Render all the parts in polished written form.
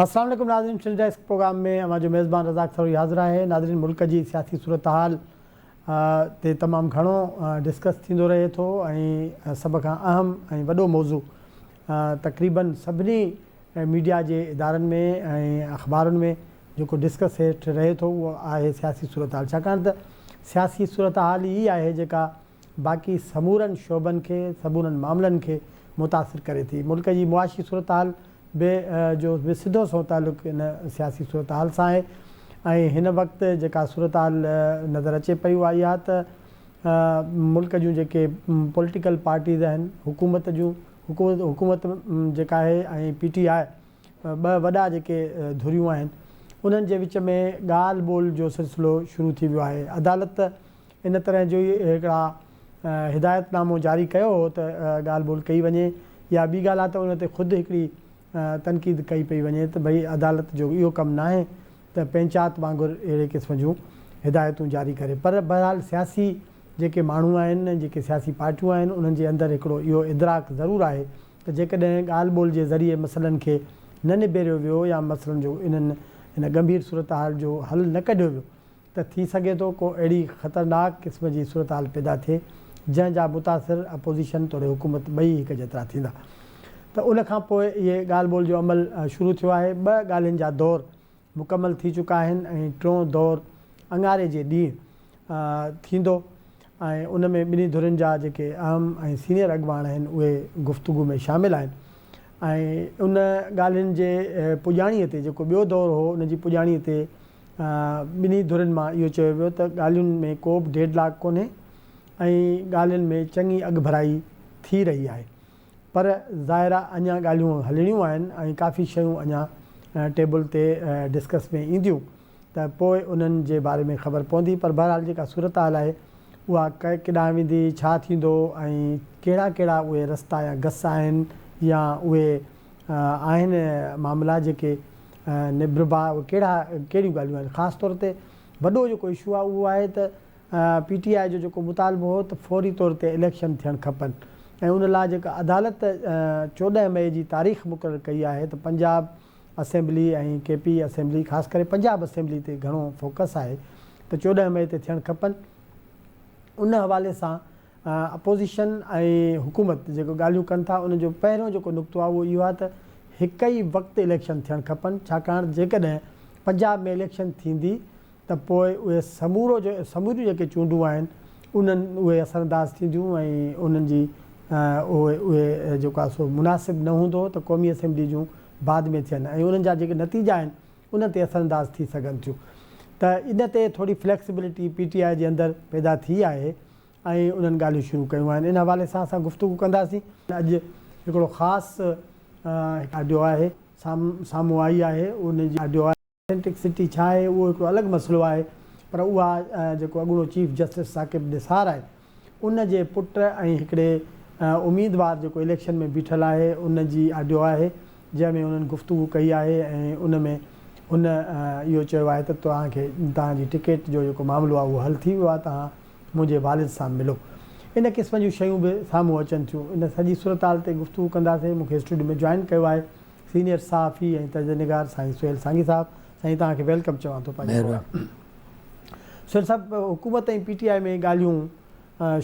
السلام عليڪم ناظرين سنڌ ڊيسڪ پروگرام ۾ اوهان جو ميزبان رزاق سروهي حاضر آهي ناظرين ملڪ جي سياسي صورتحال تي تمام گهڻو ڊسڪس ٿيندو رهي ٿو ۽ سڀ کان اهم ۽ وڏو موضوع تقريبن سڀني ميڊيا جي ادارن ۾ ۽ اخبارن ۾ جيڪو ڊسڪس هيٺ رهي ٿو اهو آهي سياسي صورتحال ڇاڪاڻ ته سياسي صورتحال ئي آهي جيڪا باقي سمورن شعبن کي، سمورن معاملن کي متاثر ڪري ٿي. ملڪ جي معاشي صورتحال به جو به سڌو سنئون تعلق ان سياسي صورتحال سان آهي ۽ هن وقت جيڪا صورتحال نظر اچي پئي اها اها ته ملڪ جون جيڪي پوليٽيڪل پارٽيز آهن، حڪومت جون حڪومت جيڪا آهي ۽ پي ٽي آء ٻه وڏا جيڪي ڌريون آهن انهن جي وچ ۾ ڳالهه ٻولهه جو سلسلو شروع ٿي ويو آهي. عدالت ان طرح جو ئي هڪڙا هدايت نامو جاري ڪيو هو ته ڳالهه ٻولهه ڪئي وڃي يا ٻي ڳالهه آ ته ان تي خود هڪڙي تنقيد ڪئي پئي وڃي ته ڀئي عدالت جو اهو ڪم ناهي ته پئنچات وانگر اهڙي قسم جون هدايتون جاري ڪري پر بهرحال سياسي جيڪي ماڻهو آهن جيڪي سياسي پارٽيون آهن انهن جي اندر هڪڙو اهو ادراڪ ضرور آهي ته جيڪڏهن ڳالهه ٻولهه جي ذريعي مسئلن کي نه نبيريو ويو يا مسئلن جو انهن هن ڳنڀير صورتحال جو حل نه ڪڍيو ويو ته ٿي سگهي ٿو ڪو اهڙي خطرناڪ قسم جي صورتحال پيدا ٿئي جنهن جا متاثر اپوزيشن توڙي حڪومت ٻئي هڪ جيترا ٿيندا ته ان کان پوء اهي ڳالهه ٻولهه جو عمل شروع ٿيو آهي ٻه ڳالهين جا دور مڪمل ٿي چڪا آهن ۽ ٽيون دور اڱاري جي ڏينهن ٿيندو ۽ ان ۾ ٻنهي ڌرين جا جيڪي اهم ۽ سينيئر اڳواڻ آهن اهي گفتگو ۾ شامل آهن ۽ ان ڳالهين جي پڄاڻي تي جيڪو ٻيو دور هو ان جي پڄاڻي تي ٻنهي ڌرين مان اهو چيو ويو ته ڳالهين ۾ ڪو به ڊيڊ لاڪ ڪونهي ۽ ڳالهين ۾ چڱي اڳڀرائي ٿي رهي آهي. پر ظاهر آ اڃا ڳالهيون هلڻيون آهن ۽ ڪافي شيون اڃا ٽيبل تي ڊسڪس ۾ اينديون ته پوء انهن جي باري ۾ خبر پوندي پر بهرحال جيڪا صورتحال آهي اها ڪيڏانهن ويندي ڇا ٿيندو ۽ ڪهڙا ڪهڙا اهي رستا يا گس آهن يا اهي آهن معاملا جيڪي نبربا اهي ڪهڙا ڪهڙيون ڳالهيون آهن خاص طور تي وڏو جيڪو اشو آهي اهو آهي ته پي ٽي آء جو جيڪو مطالبو هو ته فوري طور تي اليڪشن ٿيڻ کپن ۽ ان لاء جيڪا عدالت 14 مئي جي تاريخ مقرر ڪئي آهي ته Punjab assembly ۽ K P assembly خاص ڪري پنجاب اسيمبلي تي گهڻو فوڪس آهي ته 14 مئي تي ٿيڻ کپن ان حوالي سان اپوزيشن ۽ حڪومت جيڪو ڳالهيون ڪن ٿا ان جو پهريون جيڪو نقطو آهي اهو اهو آهي ته هڪ ئي وقت اليڪشن ٿيڻ کپن ڇاڪاڻ جيڪڏهن پنجاب ۾ اليڪشن ٿيندي ته پوء اهي سمورو جو سموريون جيڪي چونڊون آهن انهن اهي اثر انداز ٿينديون ۽ انهن جي اهي اهي جيڪو آهي سو مناسب نه هوندو ته قومي اسيمبلي جون بعد ۾ ٿين ۽ انهن جا جيڪي نتيجا آهن انهن تي اثر انداز ٿي سگهن ٿيون ته ان تي ٿوري فليڪسبلٽي پي ٽي آء جي اندر پيدا ٿي آهي ۽ انهن ڳالهيون شروع ڪيون آهن ان حوالي سان اسان گفتگو ڪنداسين. اڄ هڪڙو خاص آڊيو آهي سامهون آئي آهي ان جي آڊيو آهي. اٿينٽڪ سٽي ڇا آهي اهو هڪڙو الڳ مسئلو آهي پر اها جيڪو اڳوڻو چيف جسٽس ثاقب نثار آهي ان جي پٽ ۽ هڪڙي اميدوار جيڪو اليڪشن ۾ بيٺل آهي ان جي آڊيو آهي جنهن ۾ انهن گفتگو ڪئي آهي ۽ ان ۾ هن اهو چيو آهي ته توهان کي توهان جي ٽڪيٽ جو جيڪو معاملو آهي اهو حل ٿي ويو آهي توهان منهنجي والد سان ملو ان قسم جون شيون به سامهون اچن ٿيون ان سڄي صورتحال تي گفتگو ڪنداسين مون کي اسٽوڊيو ۾ جوائن ڪيو آهي سينيئر صحافي ۽ تجزيه نگار سائين سهيل سانگي صاحب سائين توهان کي welcome چوان ٿو پنهنجي پروگرام سهيل صاحب حڪومت ۽ پي ٽي آء ۾ ڳالهيون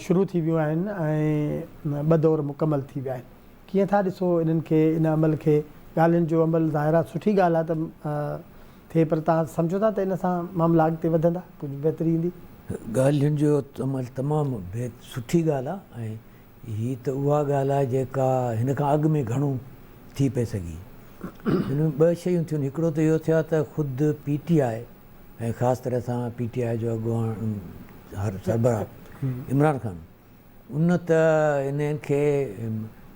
شروع ٿي ويون آهن ۽ ٻه دور مڪمل ٿي ويا آهن ڪيئن ٿا ڏسو انهن کي ان عمل کي ڳالهين جو عمل ظاهر آهي سٺي ڳالهه آهي ته ٿئي پر توهان سمجهو ٿا ته ان سان معاملا اڳتي وڌندا ڪجهه بهتري ايندي؟ ڳالهين جو عمل تمام سٺي ڳالهه آهي ۽ هي ته اها ڳالهه آهي جيڪا هن کان اڳ ۾ گهڻو ٿي پئي سگهي. هن ۾ ٻه شيون ٿيون، هڪڙو ته اهو ٿيو آهي ته خود پي ٽي آء ۽ خاص طرح سان پي ٽي آء جو اڳواڻ سربراهه عمران خان ان ته انهن کي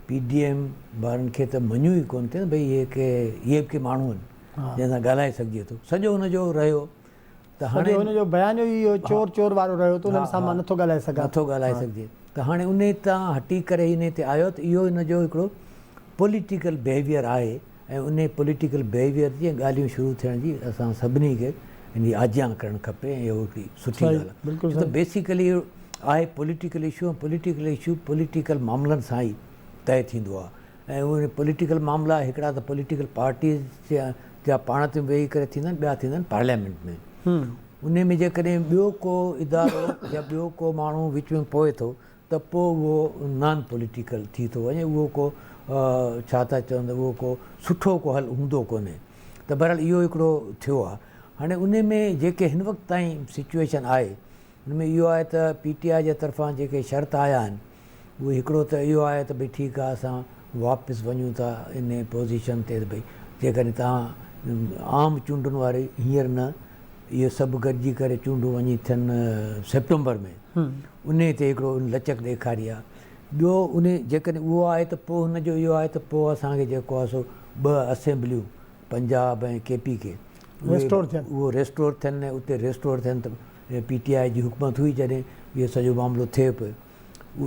پي ڊي ايم وارن کي ته مڃيو ئي ڪونه ٿي ڀئي اهي ڪي اهي به ڪي ماڻهو آهن جنهن سان ڳالهائي سگهجي ٿو سڄو ان جو رهيو ته هاڻي سڄو هن جو بيانيو ئي اهو چور چور وارو رهيو ته انهن سان مان نٿو ڳالهائي سگهان. نٿو ڳالهائي سگهجي ته هاڻي انهي تان هٽي ڪري انهي تي آيو ته اهو هن جو هڪڙو پوليٽيڪل بهيويئر آهي ۽ انهي پوليٽيڪل بهيويئر جي ڳالهيون شروع ٿيڻ جي اسان سڀني کي ان جي آجيان ڪرڻ کپي ۽ اهو هڪڙي سٺي ڳالهه آهي ڇو ته بيسيڪلي اهو آهي political issue ۽ political issue political معاملن سان ئي طئي ٿيندو آهي ۽ اهي پوليٽيڪل معاملا هڪڙا ته پوليٽيڪل پارٽيز جا پاڻ تي ويهي ڪري ٿيندا آهن ٻيا ٿيندا آهن پارليامينٽ ۾. انهي ۾ جيڪڏهن ٻيو ڪو ادارو يا ٻيو ڪو ماڻهو وچ ۾ پوي ٿو ته پوء اهو نان پوليٽيڪل ٿي ٿو وڃي اهو ڪو ڇا ٿا چون ته اهو ڪو سٺو ڪو حل هوندو ڪونهي ته بهرحال اهو هڪڙو ٿيو آهي هاڻي انهي ۾ جيڪي هن وقت تائين سچوئيشن آهي ان ۾ اهو آهي ته پي ٽي آء جي طرفان جيڪي شرط آيا آهن اهي هڪڙو ته اهو آهي ته ڀئي ٺيڪ آهي اسان واپس وڃون ٿا ان پوزيشن تي ته ڀئي جيڪڏهن توهان عام چونڊن واري هينئر نه اهي سڀ گڏجي ڪري چونڊون وڃي ٿين سيپٽمبر ۾ انهي تي هڪڙو ان لچڪ ڏيکاري آهي ٻيو ان جيڪڏهن اهو آهي ته پوء هن جو اهو آهي ته پوء اسان کي جيڪو آهي سو ٻه اسيمبليون پنجاب ۽ ڪي پي ڪي ريسٽور ٿين اهو ريسٽور ٿين ۽ اتي ريسٽور ٿين ته پي ٽي آء جي حڪومت هئي جڏهن اهو سڄو معاملو ٿئي پيو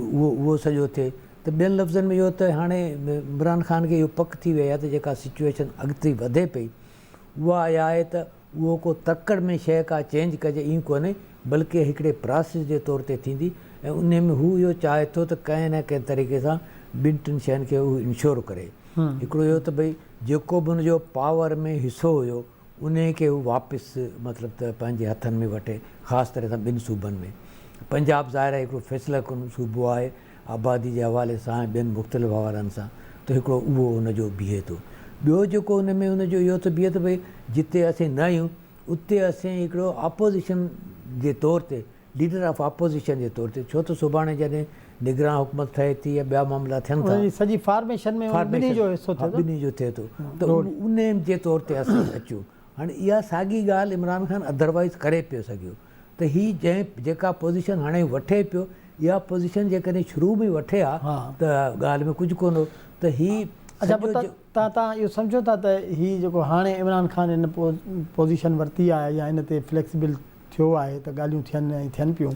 اهو اهو سڄو ٿئي ته ٻين لفظن ۾ اهو ته هاڻي عمران خان کي اهو پڪ ٿي وئي آهي ته جيڪا سچوئيشن اڳتي وڌي پئي اها اها آهي ته اهو ڪو تڪڙ ۾ شيء ڪا چينج ڪجي ائين ڪونهي بلڪه هڪڙي پراسيس جي طور تي ٿيندي ۽ انهي ۾ هو اهو چاهي ٿو ته ڪنهن نه ڪنهن طريقي سان ٻن ٽن شين کي هو انشور ڪري هڪڙو اهو ته ڀئي جيڪو به هن جو پاور ۾ حصو هيو انهي کي هو واپس مطلب ته پنهنجي هٿن ۾ وٺي خاص طرح سان ٻن صوبن ۾ پنجاب ظاهر آهي هڪڙو فيصله ڪن صوبو آهي آبادي جي حوالي سان ۽ ٻين مختلف حوالن سان ته هڪڙو اهو ان جو بيهي ٿو ٻيو جيڪو ان ۾ ان جو اهو ٿو بيهي ته ڀئي جتي اسين نه آهيون اتي اسين هڪڙو آپوزيشن جي طور تي ليڊر آف آپوزيشن جي طور تي ڇو ته سڀاڻي جڏهن نگران حڪومت ٺهي ٿي يا ٻيا معاملا ٿين ٿا ان جي سڄي فارميشن ۾ ان ٻنهي جو حصو ٿئي ٿو ٻنهي جو ٿئي ٿو ته ان جي طور تي اسين اچون هاڻي اها ساڳي ڳالهه عمران خان ادروائز ڪري پيو سگهيو ته هي جنهن جيڪا پوزيشن هاڻي وٺي پيو اها پوزيشن جيڪڏهن شروع ۾ وٺي ها ته ڳالهه ۾ ڪجهه ڪونه هو ته هي اڇا پوء توهان اهو سمجهو ٿا ته هي جيڪو هاڻي عمران خان ان پوزيشن ورتي آهي يا ان تي فليڪسبل ٿيو آهي ته ڳالهيون ٿين ۽ ٿين پيون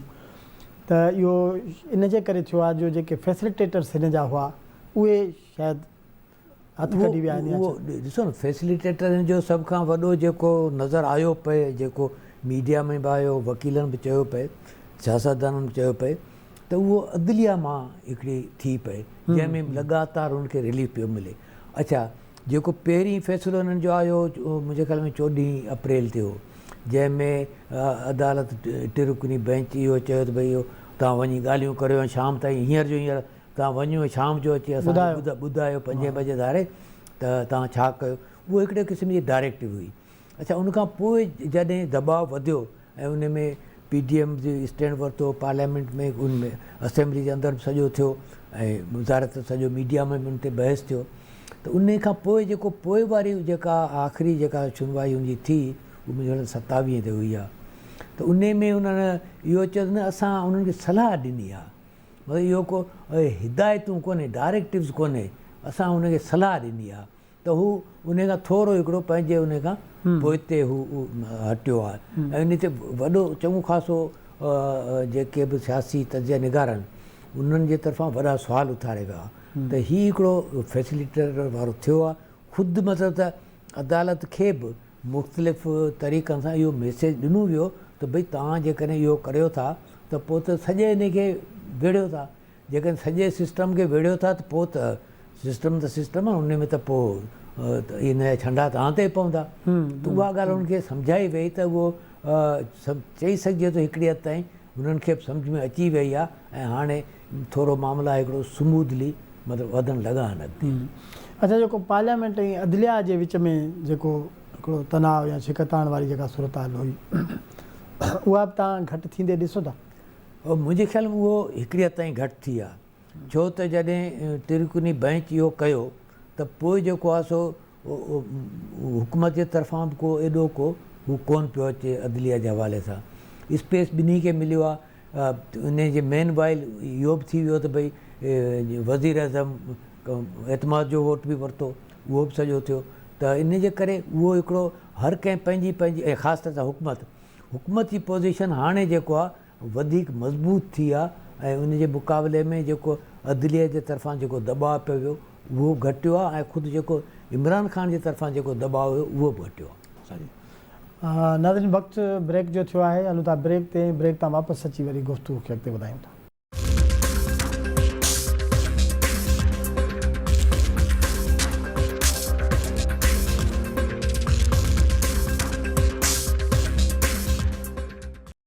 ته اهو ان جي ڪري ٿيو آهي جو جيڪي فيسليٽيٽرس هن جا هئا اهي شايد هٿ ڪڍي ويا آهن يا اهو ڏسو نه فيسليٽيٽرن جو سڀ کان وڏو جيڪو نظر آيو پئي جيڪو ميڊيا ۾ به آيو وڪيلن به چيو پئي سياستدانن به چيو پئي ته اهو عدليه مان هڪڙي ٿي پئي جنهن ۾ لڳاتار هن کي رليف پيو ملي اڇا جيڪو پهرين فيصلو هنن جو آيو اهو منهنجي خيال ۾ چوڏهين اپريل تي هو جنهن ۾ عدالت ٽي رڪني بئنچ اهو چيو ته ڀئي اهو توهان وڃي ڳالهيون ڪريو ۽ شام تائين هينئر جو هينئر توهان وڃو ۽ شام جو اچي اسان کي ٻڌايو پنجين بجي ڌاري ته توهان ڇا ڪيو اهو هڪڙي قسم جي ڊائريڪٽو هئي اڇا ان کان پوء جڏهن دٻاء وڌيو ۽ ان ۾ پي ڊي ايم جي اسٽينڊ ورتو پارليامينٽ ۾ ان ۾ اسيمبلي جي اندر به سڄو ٿيو ۽ ظاهر ته سڄو ميڊيا ۾ به ان تي بحث ٿيو ته ان کان پوء جيڪو پوء واري جيڪا آخري جيڪا شنوائي ان جي ٿي اهو منهنجي خيال ستاويهه تي هئي آ ته ان ۾ انهن اهو چيو ته نه اسان انهن کي صلاح ڏني آ مطلب اهو ڪو هدايتون ڪونهي ڊائريڪٽوز ڪونهي اسان انهن کي صلاح ڏني آ ته هو انهي کان ٿورو هڪڙو پنهنجي انهي کان پوئتي هو هٽيو آهي ۽ انهي تي وڏو چڱو خاصو جيڪي به سياسي تجزيه نگار آهن انهن جي طرفان وڏا سوال اٿاريا ويا ته هي هڪڙو فيسليٽيٽر وارو ٿيو آهي خود مطلب ته عدالت کي به مختلف طريقن سان اهو ميسيج ڏنو ويو ته ڀئي توهان جيڪڏهن اهو ڪريو ٿا ته پوء ته سڄي انهي کي ويڙهيو ٿا جيڪڏهن سڄي سسٽم کي ويڙهيو ٿا ته پوء ته سسٽم ته سسٽم آهي ان ۾ ته پوء ان جا ڇنڊا توهان تي ئي پوندا ته اها ڳالهه انهن کي سمجهائي وئي ته اهو چئي سگهجي ٿو هڪڙي حد تائين انهن کي به سمجهه ۾ اچي وئي آهي ۽ هاڻي ٿورو معاملا هڪڙو سمودلي مطلب وڌڻ لڳا آهن اڳتي. اڇا جيڪو پارليامينٽ ۽ عدليا جي وچ ۾ جيڪو هڪڙو تناء يا ڇڪتاڻ واري جيڪا صورتحال هئي اها به توهان گهٽ ٿيندي ڏسو ٿا؟ منهنجي خيال ۾ اهو هڪڙي حد تائين گهٽ ٿي آهي ڇو ته جڏهن ٽرڪني بئنچ اهو ڪيو ته پوء جيڪو آهي سو حڪومت جي طرفان به ڪو ايڏو ڪو هو ڪونه پيو اچي عدليه جي حوالي سان اسپيس ٻنهي کي مليو آهي ان جي مين وائل اهو به ٿي ويو ته ڀئي وزير اعظم اعتماد جو ووٽ به ورتو اهو به سڄو ٿيو ته ان جي ڪري اهو هڪڙو هر ڪنهن پنهنجي پنهنجي ۽ خاص طرح سان حڪومت حڪومت جي پوزيشن هاڻي جيڪو آ وڌيڪ مضبوط ٿي آ ۽ ان جي مقابلي ۾ جيڪو عدليه جي طرفان جيڪو دٻاء پيو ويو اهو به گهٽيو آ ۽ خود جيڪو عمران خان جي طرفان جيڪو دٻاء هيو اهو به گهٽيو آ. صحيح ناظرين وقت بريڪ جو ٿيو آهي هلون ٿا بريڪ تي ۽ بريڪ تان واپس اچي وري گفتگو کي اڳتي وڌايون ٿا.